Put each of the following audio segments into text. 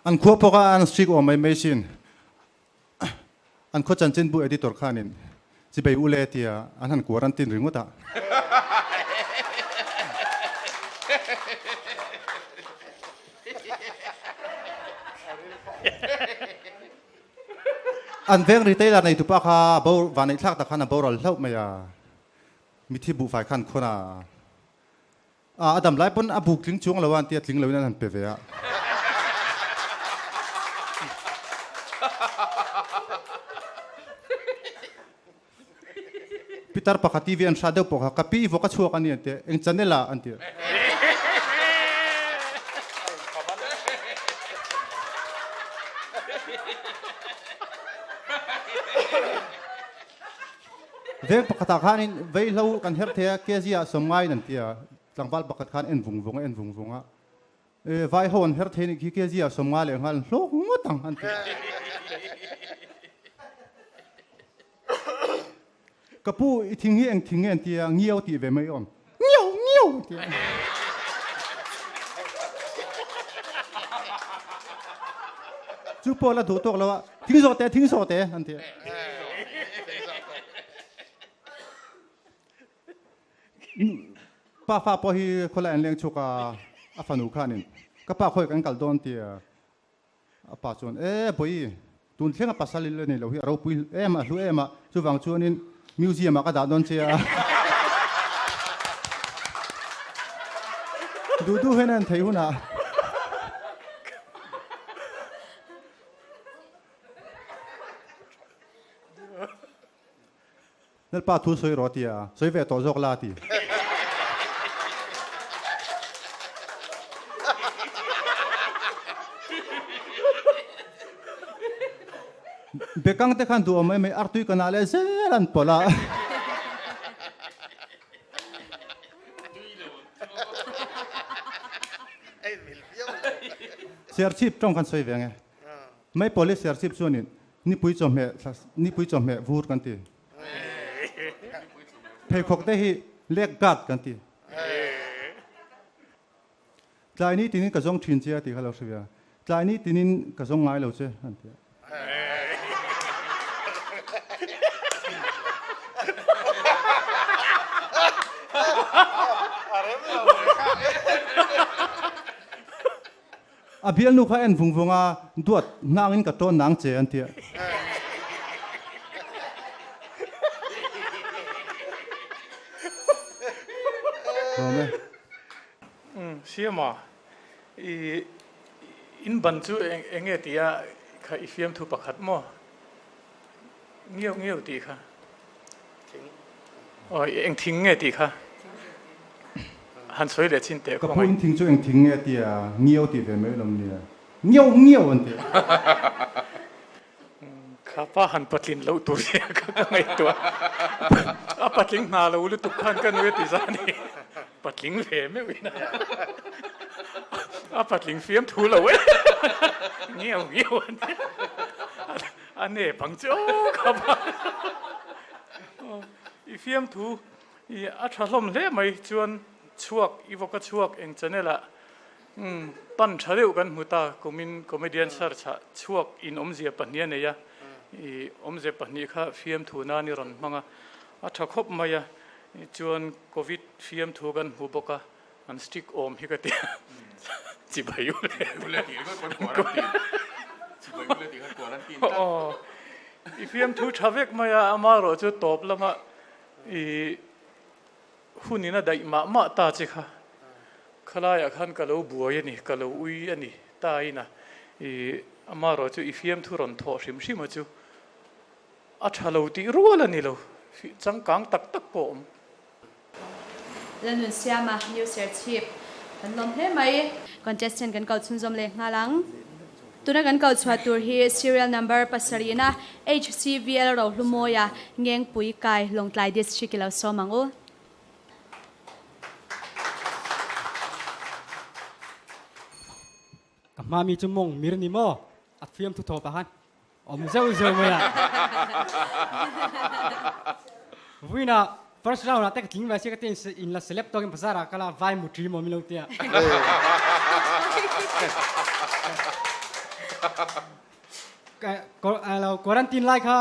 An khua pawh kha an strict awm mai mai sin. An khaw chanchinbu editor khanin chibei ule tia an han quarantine ringawt a. An veng retailer neitupa kha bo vanneih thlak tak khan a boral hlauh mai a. Mithi buhfai khan khawn a. A dam lai pawn a buk tling chuang lo a an tia tling loin an han pe ve a. Pitar pakhat TV an hrat deuh pawh kha ka pi i vawk a chhuak a ni an tia eng channel ah an tia. Veng pakhatah khanin veihlo kan herh thei a, kg ah sawmngaiin an ti a, tlangval pakhat khan en vung vung a, en vung vung a, e vaiho an herh thei nih khi kg ah sawmnga leh nghal an hlawk ngawt ang an ti a. Ka pu i thing hi eng thing nge an ti a, ngiau tih ve mai awm, ngiau ngiau an ti a. Chu pawh la duh tawk lo a, thing zawh teh, thing zawh teh an ti a. Pa fa pawh hi khawlai an leng chhuk a, a fanu khanin ka pa khawi kan kal dawn tia a pa chuan e bawi tun thleng a pasal i la nei lo hi a ropui em a hlu em a chuvang chuanin museum ah ka dah dawn che a duh duh hian a en theih hunah. Lalpa thu sawi rawh tia sawi ve tawh zawk la a ti. Bekang te khan duh awm mai mai artui ka nah leh zel an pawlh a. Serchhip tawng khan sawi ve ang e. Mai police serchhip chuanin nipui chawhmeh nipui chawhmeh vur kan ti. Pheikhawk te hi leg guard kan ti. Tlai ni tinin ka zawng thin che a ti kha lo hre ve a. Tlai ni tinin ka zawng ngai lo che an ti a. A bialnu kha en vung vung a, duat hnangin ka tawn nang che an ti a. Lawm e. Siama, i in ban chu eng nge tia kha i fiamthu pakhat maw? Ngiau ngiau tih kha. Aw eng thing nge tih kha han sawi leh chin teh Ka pu in thing chu eng thing nge tia ngiau tih ve mai lawm nia. Ngiau ngiau an ti. Kha pa han patlin loh tur zia kha ka ngaihtuah. A patling hna lo lutuk khan ka nui a ti zan i patling ve meuh in a patling fiam thu lo e. Ngiau ngiau an ti. A nep ang chu aw kha pa. I fiamthu i a tha hlawm hle mai chuan chhuak i vawk a chhuak eng channel ah pan tha deuh kan hmu ta kumin comedian search ah chhuak in awmzia pahnih a nei a i awmzia pahnih kha fiamthu nan i rawn hmang a a tha khawp mai a chuan covid fiamthu kan hmu bawk a An stick awm hi ka ti a, chibai u le. Ule tih ringawt pawn quarantine. Chibai ule tih khan quarantine tlat. Aw, i fiamthu tha vek mai a, amaherawh chu tawp lama i hunin a daih mah mah ta che kha. Khalaiah khan ka lo buai a ni, ka lo ui a ni ta ina i amaherawh chu i fiamthu rawn thawh hrim hrim a chu a tha lo tih rual a ni lo, changkang tak tak pawh a awm. Lalnunsiama New Serchhip kan lawm hle mai. Contestant kan kal chhunzawm leh nghal ang. Tuna kan kal chhuah tur hi serial number pasarihna HCVL Rohlumawia Ngengpui Kai Lawngtlai District i lo sawm ang u. Ka hma mi chu mawng mir ni maw? A fiam thu thaw pah khan Awm zeuh zeuh mai a. Vuina first round ah te ka tling ve sia ka ti in la celeb tawk in bazar ah kala vai mu tri maw min lo tia. Lo quarantine lai kha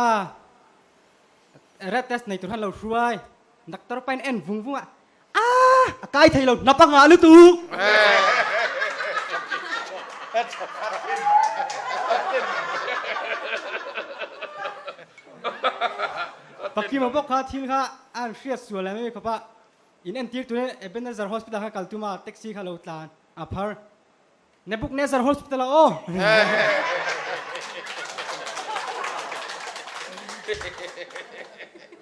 rat test nei tur khan lo hruai. Doctor pain en vung vung a, Aaa! A kai thei lo, hnap a ngah lutuk! Pakima bawk kha thil kha a han hriat sual em em khawp a, in entir turin Ebenezer Hospital kha kal tum a, taxi kha lo tlan a phar. Nebuchadnezzar Hospital ah aw!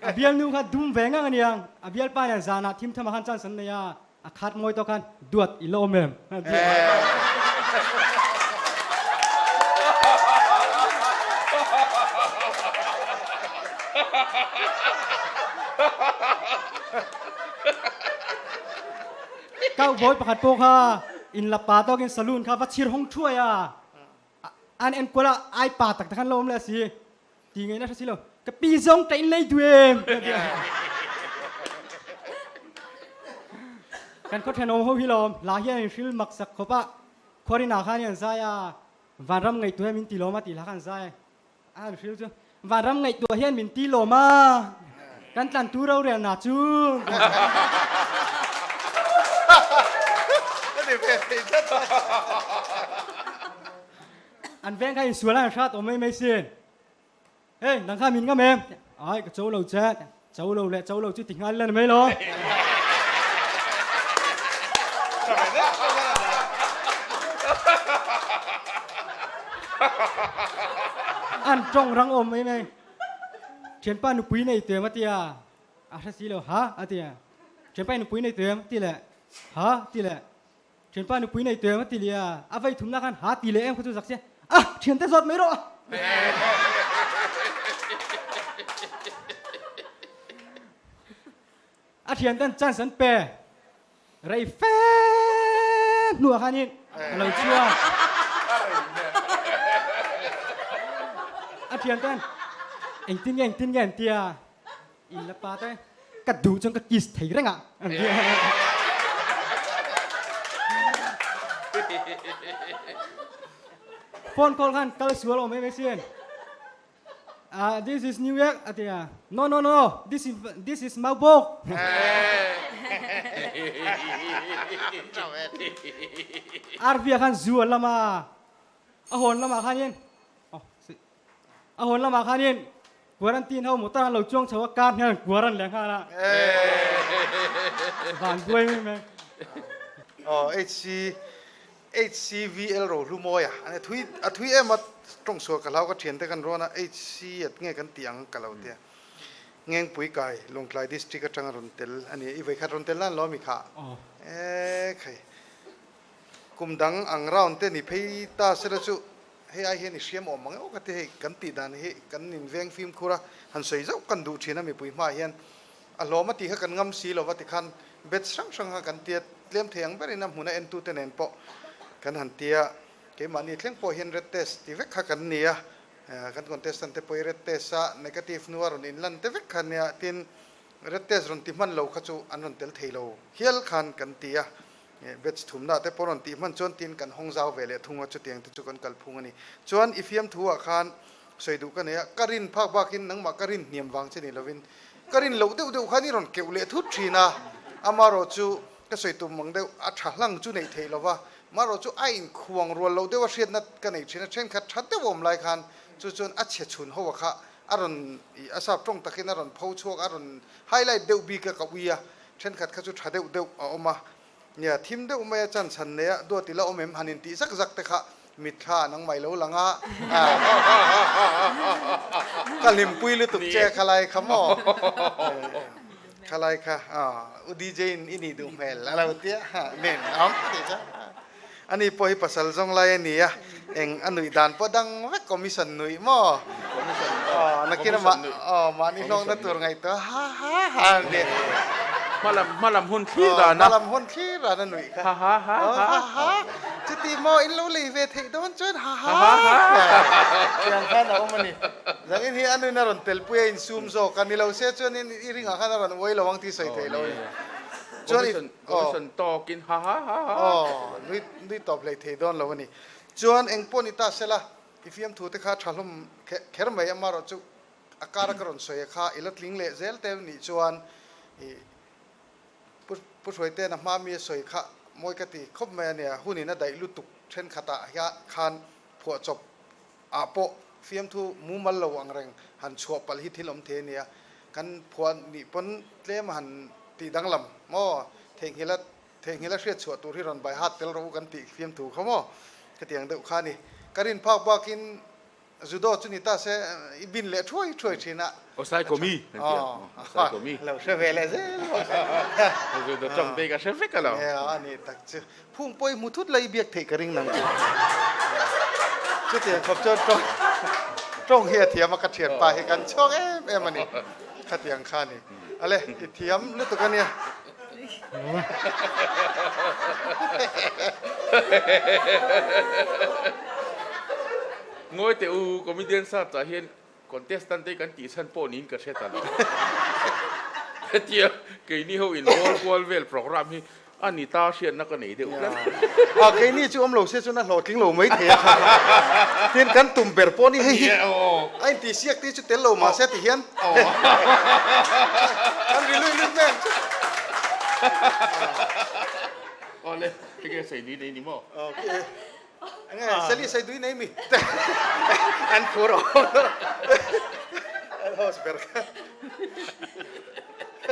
A bialnu kha dum ve ngang a niang. A bialpa nen zanah thim tham ah khan chance an nei a, a khat mawi tawk khan duat i la awm em? Cowboy pakhat pawh kha in la pa tawkin saloon kha va chhir hawng thuai a, an enkual a ai pa tak tak khan lo awm leh a si. Ti ngaihna hre si lo, ka pi zawng ka in lei duh em? Kan khaw thenawm ho hi lawm, hla hian in hril mak sak khawp a, khuarinah khan hian zai a, vanram ngaihtuah hian min ti lawm a tih hla khan zai a. A han hril chu, Vanram ngaihtuah hian min ti lawm a, kan tlantu rorelna chu. An veng kha insual a han hrat awm mai mai sin. Hei, nang kha min ngam em? Ai, ka cho lo che. Cho lo leh cho lo chu ti nghal ila ni mai lo. An tawng rang awm mai mai. Thianpa nupui nei tuem a tia, a hre si lo, ha a tia. Thianpa nupui nei tuem ti leh, ha ti leh. Thianpa nupui nei tuem a ti leh a, a vei thumna khan ha ti leh em kha chu zak sia, a thiante zawt mai rawh. A thianten chance an pe rei fe hnuah khanin a lo chhuak. A thianten engtin nge engtin nge an tia In la pa te ka duh chuan ka kiss thei reng a an ti a. Phone call khan kal sual awm em em sin. Ah this is New York a ti a. No no no this is this is Maubawk. RV ah khan zu a lam a. A hawn lamah khanin A hawn lamah khanin quarantine ho motor an lo chuang chho a, car hian an quaran leh nghal a. Van buai mai mai. Aw HC HCVL Rohlu mawi a, a thui a thui em a tawng sual ka hlau ka thiante kan rawn a HC at nge kan tih ang ka lo tia. Ngengpui kai Lawngtlai district atanga rawn tel a ni a, i vawikhat rawn tel nan lo ami kha? E khai kum dang ang round te ni phei ta sela chu Hei ai hian i hriam awm mang emaw ka ti hei, kan tih dan hi kan inveng fimkhur a, han sawi zauh kan duh thin a mipui hmaah hian a hlawm a tih kha kan ngam si lova tikhan batch hrang hrang kha kan tia tlem thei ang berin a hmuna entute nen pawh kan han tia, keimahni thleng pawh hian red test ti vek kha kan ni a, kan contestant te pawh hi red test a negative hnua rawn inlan te vek kha nia tin red test rawn ti hman lo kha chu an rawn tel thei lo hial khan kan ti a. Batch thumna te pawh rawn tih hman chuan tin kan hawng zau ve leh thung a, chutiang te chu kan kal phung a ni. Chuan i fiamthu ah khan sawi duh ka nei a, ka rin phak bakin nangmah ka rin hniam vang che ni lovin ka rin loh deuh deuh khan i rawn keuh leh thut thin a, amarawh chu ka sawi tum ang deuh a tha hlang chu neih theih lova, marawh chu a inkhuang rual loh deuh a hriatna ka nei thin a, thenkhat tha deuh a awm lai khan chu chuan a chhe chhun ho a kha a rawn a sap tawng takin a rawn pho chhuak a rawn highlight deuh bik a ka ui a, Thenkhat kha chu tha deuh deuh a awm a, nia thim deuh mai a chan chhan nei a, duat ila awm em han intih zak zak te kha mitthla an ang mai lo lang a, ka hlimpui lutuk che khalai kha maw, khalai kha u DJ in i nih duh hmel a lo tia nen awm tih kha ani pawh hi pasal zawng lai a ni a, eng a nuih dan pawh dang vek commission nuih maw, nakin amah aw mahni hlawkna tur ngaihtuah ha ha ha an ti. Hmalam hmalam hun thlir dan a. Hmalam hun thlir dan a nuih kha. Ha ha ha ha ha. Chuti maw in lo lei ve theih dawn chuan ha ha ha. Tiang khan a awm a ni. Zangin hi a nuin a rawn telpui a insum zawk a ni lo se chuanin i ringah khan a rawn uai lo ang tih sawi theih lo a ni. Chuan i Commission tawkin ha ha ha ha. Aw nui nui tawp hlei thei dawn lo a ni. Chuan eng pawh ni ta sela, i fiamthu te kha tha hlawm kher mai amarawh chu a kara ka rawn sawi a kha i la tling leh zel te nih chuan i Pu Pu Hruaite'n a hma mi a sawi kha mawi ka ti khawp mai a nia, hunin a daih lutuk thenkhatah hian khan phuahchawp ah pawh fiamthu mumal lo ang reng han chhuah palh hi thil awm thei a nia, kan phuah nih pawn tlem a han tih danglam maw theihnghilh a theihnghilh a hriat chhuah tur hi rawn by heart tel rawh u kan tih fiamthu kha maw khatiang deuh kha a ni. Ka rin phak bakin Judo chu ni ta se i bin leh thuai thuai thin a. Aw Saikomi kan ti a. Aw Saikomi. Lo hre ve leh zel bawk. Judo tawng te hi ka hre vek a lo. Nia a ni tak chu. Phung pawh i hmu thut la i biak theih ka ring nang chu. Chutiang khawp chuan tawng tawng hi a thiam a ka thianpa hi kan chhuak em em a ni. Khatiang kha a ni. Ale i thiam lutuk a nia. Ngawi teh u, comedian search ah hian contestant te kan tih chhan pawh niin ka hre ta lo. Hetia keini ho in bawl kual vel program hi a ni ta hriatna ka nei deuh tlat. A keini chu awm lo se chuan a hlawhtling lo mai thei a kha. Tin kan tum ber pawh ni hei hi a inti siak te chu tel lo mahse ti hian kan ri lui lut mai ang chu. Awle, enge sawi dui nei ni maw? Enge Sally sawi dui nei mi? An phur awm. An host ber kha. Ka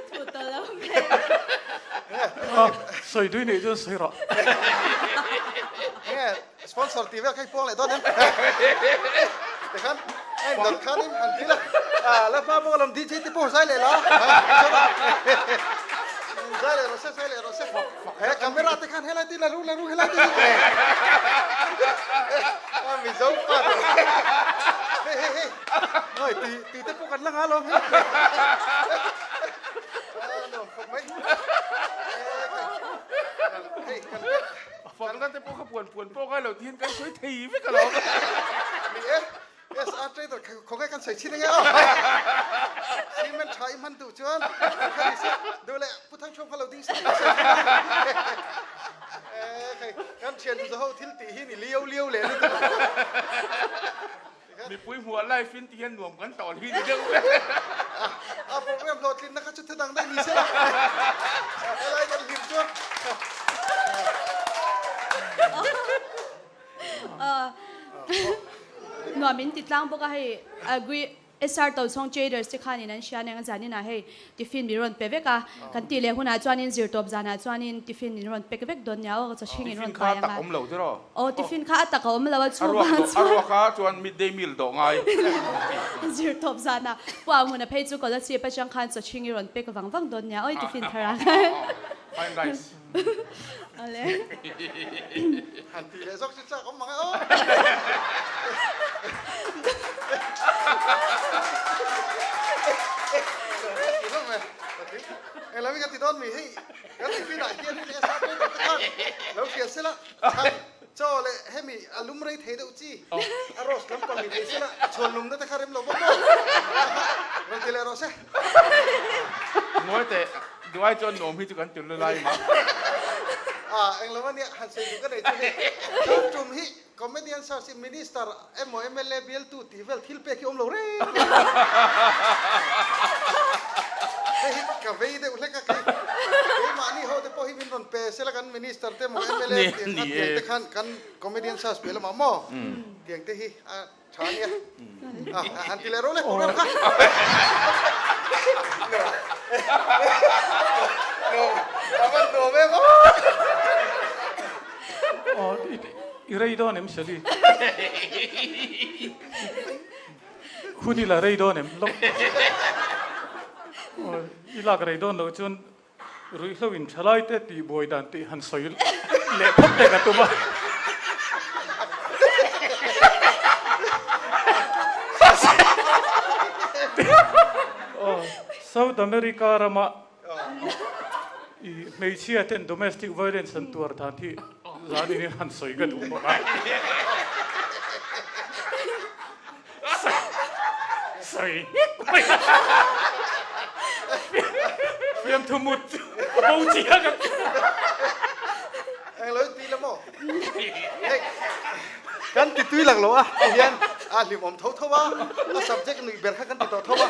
thu tawh lo mai. Sawi dui neih chuan sawi rawh. Enge sponsor tih vel kha i puang leh dawn em? Tikhan a in dawt khan in han ti la. La hma bawk alawm DJ te pawh zai leh la. Zai leh rawh se, zai leh rawh se. He camera te khan helai te la ru la ru helai te. Mizo pa te. Hei hei hei. Oi tui tui te pawh kan la nga alawm hei. Nuam khawp mai. Hei kan Fakna te pawh kha puan puan pawh ngai lo tihian kan sawi thei vek alawm. Ni e, SR Trader khawngaih kan sawi chin ange aw. Cement tha i hman duh chuan kha ni se duh leh Pu Thangthuam kha lo ding se ni se. Hei kan thian duh ho thil tih hi ni liau liau leh lutuk. Mipui hmuah live in tihian nuam kan tawl hi ni deuh vek. A program hlawhtlinna kha chu thu dang daih ni se la. Helai kan hlim chuan. Nuam in ti tlang bawk a hei agree SR Tochhawng Traders te khanin an hria nen a zaninah hei tiffin min rawn pe vek a, kan tih leh hunah chuanin zirtawp zanah chuanin tiffin min rawn pek vek dawn nia aw, chawchhing in rawn pai ang a. Tiffin kha a tak awm lo tiraw? Aw tiffin kha a tak a awm lo a chhungah chuan. A ruak a chuan midday meal dawh ngai. Zirtawp zanah Pu Anghuna phei chu Kolasib atang khan chawchhing i rawn pek vang vang dawn nia aw i tiffin thar ah khan. Fine rice. Awle. Han tih leh zawk chu chak awm mang e aw. Englo hi ka ti dawn mi hei kan tiffin ah hian in SR te khan lo hria sela chhan chaw leh hemi a lum rei thei deuh chi a roast lampang ni thei sela chhuan lumna te kha rem lo bawk maw rawn ti leh rawh se. Ngawi teh, duh ai chuan nuam hi chu kan tul lai mah. A englo ania han sawi duh ka nei chu hei tun tum hi comedian search hi minister emaw mla bialtu tih vel thil pek hi awm lo reng reng a. Hei hi ka vei deuh hlek a kei keimahni ho te pawh hi min rawn pe sela kan minister te emaw mla tiang khan tiang te khan kan comedian search piah lamah maw tiang te hi a Tha nia. Ah, han ti leh ro le program kha. No. No. Avan nuam em aw. Aw, i rei dawn em Sally? Hun i la rei dawn em? Lawk. Aw, i lak rei dawn loh chuan Ruihhlo in thalai te tih buai dan tih han sawi leh phawt te ka tum a. South America rama i hmeichhia ten domestic violence an tuar dan hi zan in han sawi ka duh bawk a. Sawi nghek mai. Fiamthu mut chu a bo chiang ang. Englo in ti la maw? Hei. Kan ti tui lak lo a ti hian a hlimawm tho tho a, a subject nuih ber kha kan ti tawh tho a.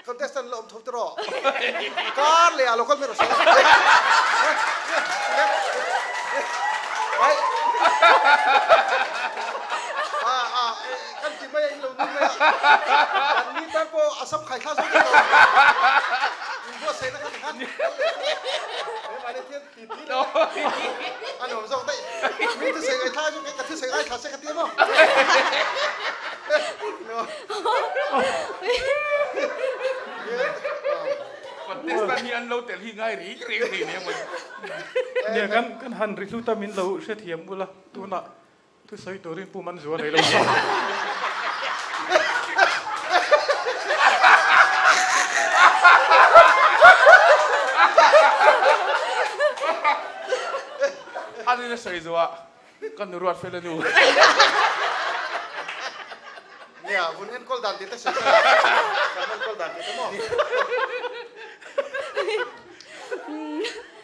Contestant la awm tho tiraw? Kar leh ah lo kal mai rawh se. Kan ti mai a in lo nui mai a. Kan ni tan pawh a sam khai thla zawk daih lo. In buatsaihna kha tikhan kal leh se. He mahni thian ti ti leh a nuam zawk daih. Mi thusawi ngaithla chu ka thusawi ngaithla se ka ti emaw. Contestant hi an lo tel hi ngai reng reng thei nia maw. Nia kan kan han ri hlut a min lo hrethiam ula tunah thusawi turin Pu Manzua nei lo sa. A rin a sawi zuah Ka nu ruat fel a nu. Nia, vun enkawl dan tih te sawi sela. Sam enkawl dan tih te maw?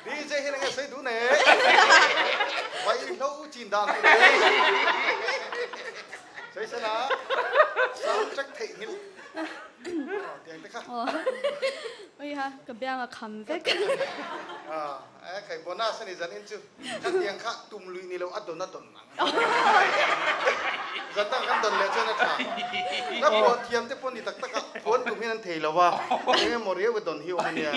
DJ hian enge sawi duh nei? Vaihlo chin dan tih te sawi sela. Sound check theihnghilh. Tiang te kha. Ui ha, ka biang a kham vek. A khai bonus a ni zan in chu khatiang kha tum lui ni lo a dawn a dawn ang zan dang kan dawn leh chuan a tha na phuah thiam te pawh ni tak tak a phuan tum hian an thei lo a eng emaw riau a dawn hi awm a nia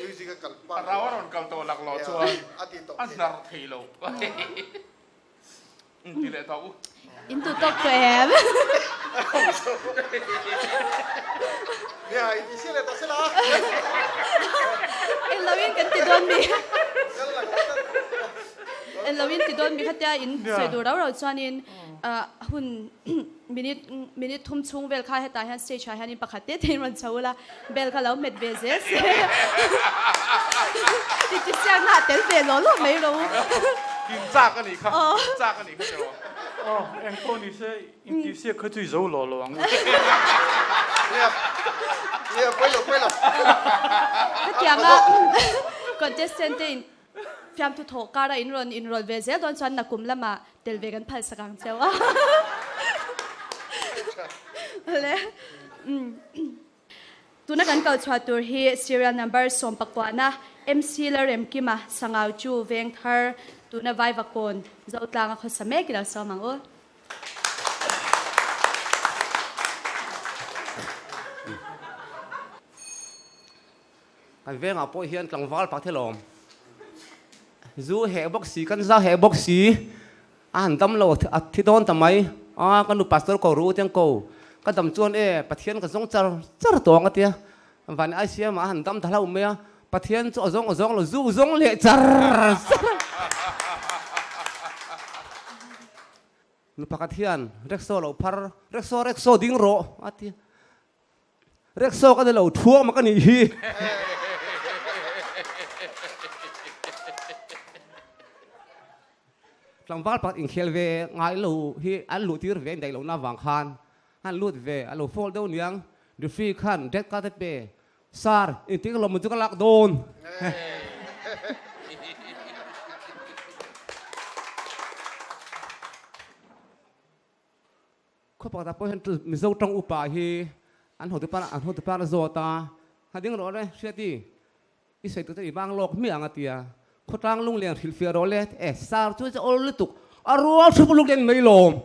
music a kal pah rau a rawn kal tawh lak lo chuan a ti tawh a hnar thei lo ti leh tawh u. In tu tawk tawh em? Nia, in ti sia leh tawh sela. Eng lo in kan ti dawn mi. Eng lo in ti dawn mi khatia in sawi duh rau rau chuanin hun minute minute thum chhung vel kha hetah hian stage ah hianin pakhat te te in rawn chho ula bell kha lo hmet ve zel se. Ti ti siakna ah tel ve law law mai ro. In chak a nih kha, in chak a nih kha tiraw. Aw, eng pawh ni se in ti siak kha chu i zo law law ang u. Nia, nia, pawi lo, pawi lo. Khatianga contestant te in Fiamthu thawh kara in rawn inrawlh ve zel dawn chuan nakum lamah tel ve kan phal sak ang cheu a. Awle. Tuna kan kal chhuah tur hi serial number sawmpakuana MC Lalremkima Sangau chu Vengthar tuna Vaivakawn Zotlanga khawsa mek i lo sawm ang u. Kan vengah pawh hian tlangval pak thil a awm. Zu heh bawk si, kan za heh bawk si, a han dam lo, a thi dawn ta mai. A, ka nu pastor ko ru tiang ko, ka dam chuan e, Pathian ka zawng char char tawh ang a tia. Van ai siamah a han dam ta hlauh mai a, Pathian chu a zawng a zawng lo, zu zawng leh char char. Nu pakhat hian reksaw lo phar, reksaw reksaw ding rawh a tia. Reksaw ka ni lo, thuam ka nih hi. Tlangval pakhat inkhel ve ngai lo hi an luh tir ve indaih lohna avang khan an lut ve, a lo fall deuh niang, referee khan red card a pe, Sir, engtin ka lawmman chu ka lak dawn? Khaw pakhatah pawh hian Mizo tawng upa hi an hotu pa an hotu pa a zawt a, ha ding rawh le Hriati, i sawi tur chu i vang lawk hmiah ang a ti a, khawtlang lunglian hrilhfiah rawh le e sar chu chu awl lutuk a rual thup luk en mai lawm.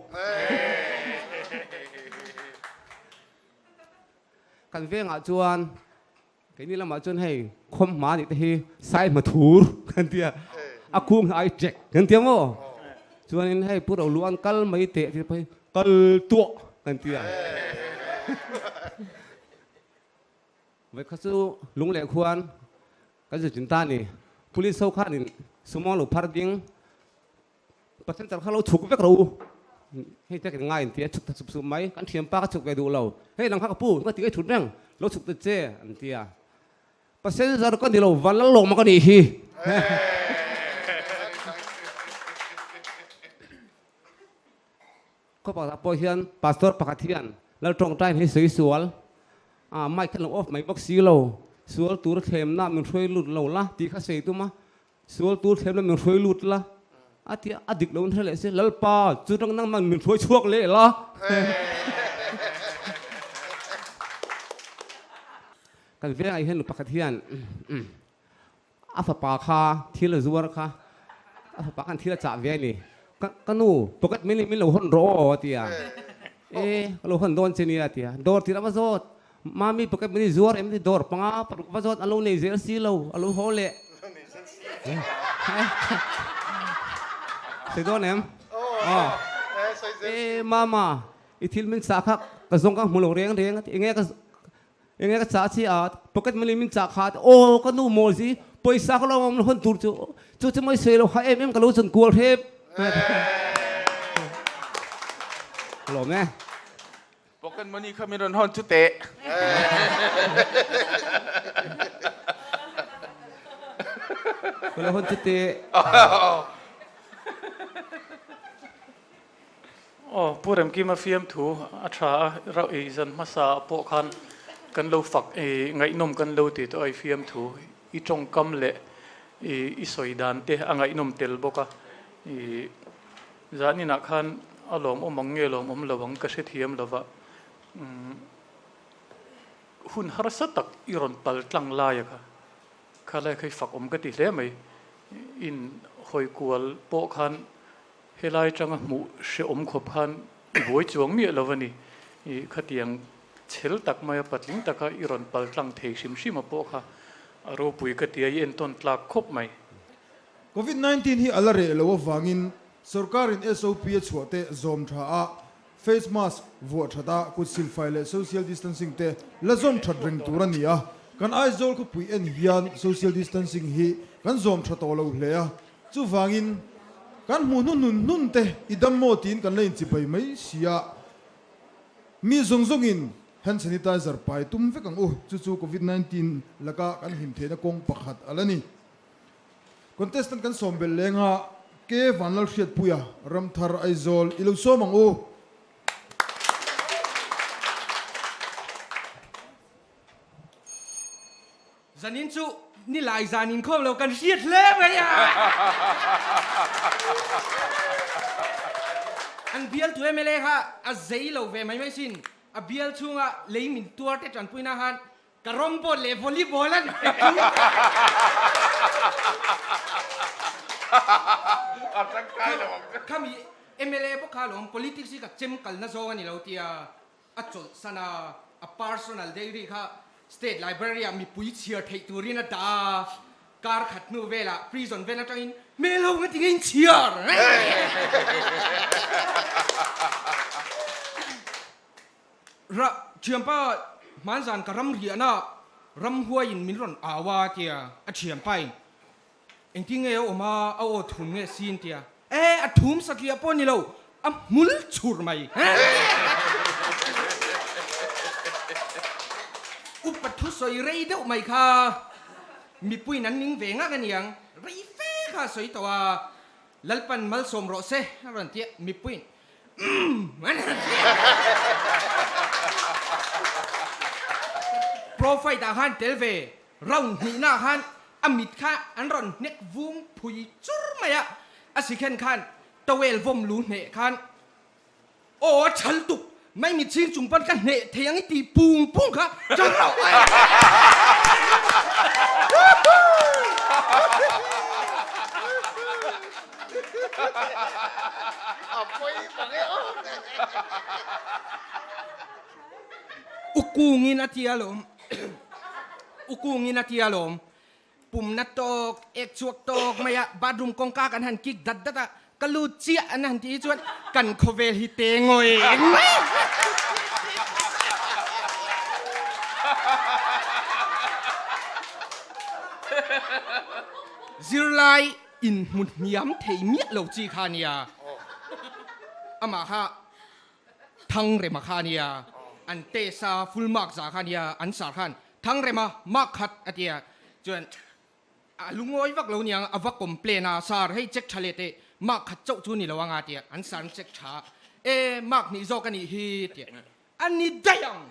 Kan vengah chuan Keini lamah chuan hei khawmhma nih te hi sai hma thur kan tia a kung hi ai ṭek kan tia maw chuanin hei pu Rolu an kal mai teh tih pawh hi kal tuah kan tia vawikhat kha chu lung leh khuan kan zir chin ta a ni police ho khanin sumo lo phar ding Passenger kha lo chhuk vek rawh u, hei te kan ngai an ti a, chhuk ta sup sup mai, kan thianpa ka chhuk ve duh lo, hei nang kha ka pu, ka ti ka thut reng, lo chhuk ta che an ti a, passenger ka ni lo, van lal lawm ka nih hi. Khaw pakhatah pawh hian pastor pakhat hian lal tawngtai hi sawi sual, ah mic kha lo off mai bawk si lo, sual tur thlemna min hruai lut lo la tih kha sawi tum a, Sual tur thlemna min hruai lut la. A ti a, a dik lo in hre leh se, Lalpa, chu rang nangman min hruai chhuak leh la. Kan vengah hian nu pakhat hian a fapa kha thil a zuar kha, a fapa khan thil a chah ve a ni. Ka ka nu, pocket money min lo hawn rawh aw a ti a. E, ka lo hawn dawn che nia a ti a. Dawr tirh a va zawt, Mami pocket money zuar em ti dawr panga paruk va zawt a lo nei zel si lo, a lo haw leh. Sawi dawn em? Aw. E, Mama, i thil min chah kha ka zawng ka hmu lo reng reng a ti. Enge ka Enge ka chah chi a, pocket money min chah kha a ti. Aw ka nu mawl si, pawisa ka lo awm hawn tur chu, chu chu mai sawi lo kha em em ka lo chun kual hrep. Ka lawm e. Pocket money kha min rawn hawn chu teh. Ka lo hawn chu teh. Aw, Pu Remkima fiamthu a tha a, rauh ei zan hmasa ah pawh khan kan lo fak ei ngaihnawm kan lo ti tawh a, i fiamthu i tawngkam leh i i sawi dan te a ngaihnawm tel bawk a, i zaninah khan a lawmawm ang nge lawmawm lo ang ka hrethiam lo va, umm hun harsa tak i rawn pal tlang lai a kha, kha lai kha i fak awm ka ti hle mai, in hawi kual pawh khan Helai atanga hmuh hrehawm khawp khan i buai chuang miah lo a ni. I khatiang chhel tak maia patling taka i rawn pal tlang thei hrim hrim a pawh kha a ropui ka ti a, i entawn tlak khawp mai. Covid 19 hi a la reh lo avangin sorkarin SOP a chhuah te zawm tha a, face mask vuah that a, kut silfai leh social distancing te la zawm that reng tur a ni a. Kan Aizawl khawpui en hian social distancing hi kan zawm tha tawh lo hle a, Chuvangin, kan hmuh hnu hnun hnun te i dam maw tiin kan la inchibai mai si a, mi zawng zawngin hand sanitizer pai tum vek ang u, chu chu Covid 19 laka kan hlim theihna kawng pakhat a la ni. Contestant kan sawm belh leng a, Ke Vanlalhriatpuia, Ramthar, Aizawl i lo sawm ang u. Zanin chu nilai zan inkhawm lo kan hriat hle mai a. An bialtu mla kha a zei lo ve mai mai sin. A bial chhunga lei min tuar te tanpuina khan carrom board leh volleyball an pe chu. Khami mla bawk kha alawm politics hi ka chem kalna zawng a ni lo tia. A chawlhsan a, a personal diary kha State Library ah mipui chhiar theih turin a dah a, kar khat hnu velah prison vel atangin hmel ho nga ti nge in chhiar? Ra, thianpa hmanzan ka ram riahna ramhuaiin min rawn au a tia a thianpain Engtin nge a awm a, a aw thum nge sin tia. E, a thum satliah pawh ni lo, a hmul chhur mai. Upa thusawi rei deuh mai kha mipuiin an ning ve ngak aniang, rei fe kha a sawi tawh a, Lalpan malsawm rawh se a rawn ti a, mipuiin umm an han ti a. Profile ah khan tel ve Round hnihnaah khan a mit kha an rawn hnek vung phui chur mai a, a si khen khan towel vawm lu hneh khan aw a thal tuk mai mit chhing chung pawn ka hneh thei ang i tih pung pung kha chang loh ai. Ukungin a ti alawm. Ukungin a ti alawm. Pumna tawk, ek chhuak tawk mai a, bathroom kawngka kan han kik dat dat a, ka lut chiah an han tih hi chuan kan khawvel hi te ngawi mai. Zirlai inhmu hniam thei miah lo chi kha nia. Amah kha Thangrema kha ania, an test a full mark za kha ania, an sar khan Thangrema mark khat a tia chuan a lungawi vak lo niang a va complain a, sir hei check tha leh teh mark khat chauh chu ni lo anga tia an sar an check tha a, e mark hnih zawk a nih hi tia a ni daih ang.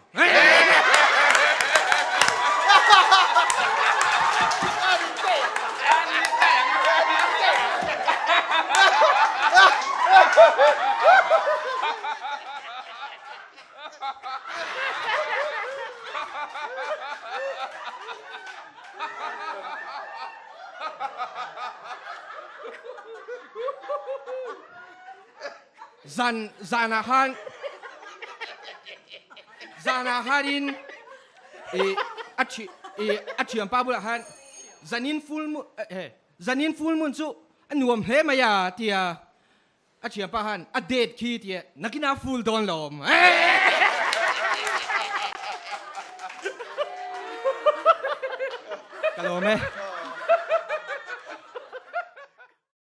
Zan zanah khan zanah khanin i a thi i a thianpa bulah khan zanin full moon he zanin full moon chu a nuam hle mai a tia a thianpa khan a date khi tia nakina full dawn lo awm. Ka lawm e.